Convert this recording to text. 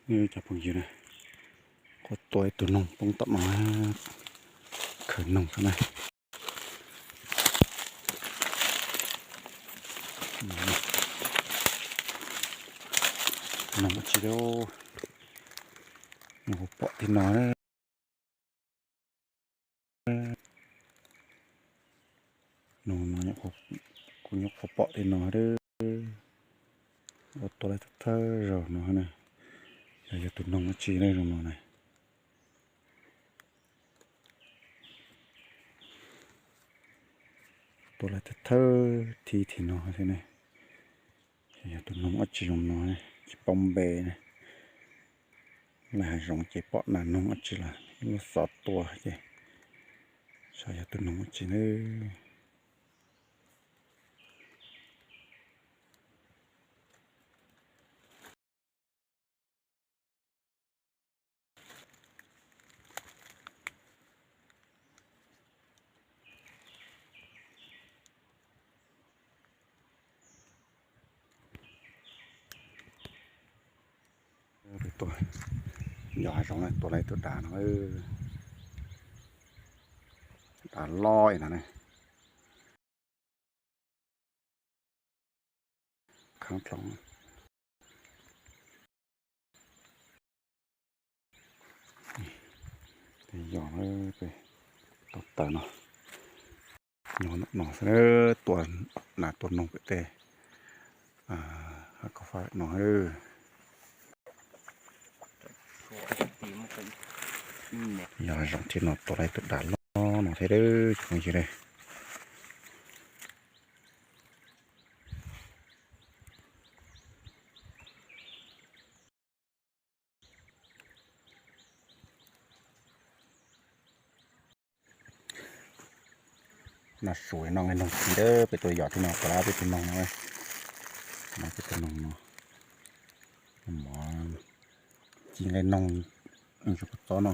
Cov phooj ywg na, kuv tua ib tug noog poob tom no, khaws noog xwb na. Noog ua tsi, nyuam qhuav pom tib no. Noog no kuv nyuam qhuav pom tib no. Ua tua laib thawj thawj zaug no na. Yog, yog tus noog ua tsi ne zoo no na. Tua laib thawj thawj thib thib no thiab ne. Yog tus noog ua tsi zoo no, tsis paub npe ne. Lawv hav zoov ces pom nas noog ua tsi los lub xov tua ces saib yog tus noog ua tsi ne. Tua, yos hav zoov na, tua laib tus dav no, dav loj no ne. Khab dloo. Yog, tau taws no, nyob no xwb, tua nas tua noog pem tej hav khaub fab no. Yog hav zoov thiab no, tua laib tus dav loj no thiab cov phooj ywg. No su no noog txiv, peb tuaj yos tib no, peb tus noog no, no peb tus noog no, mov ci nqe noog, ntsuag kua txob no.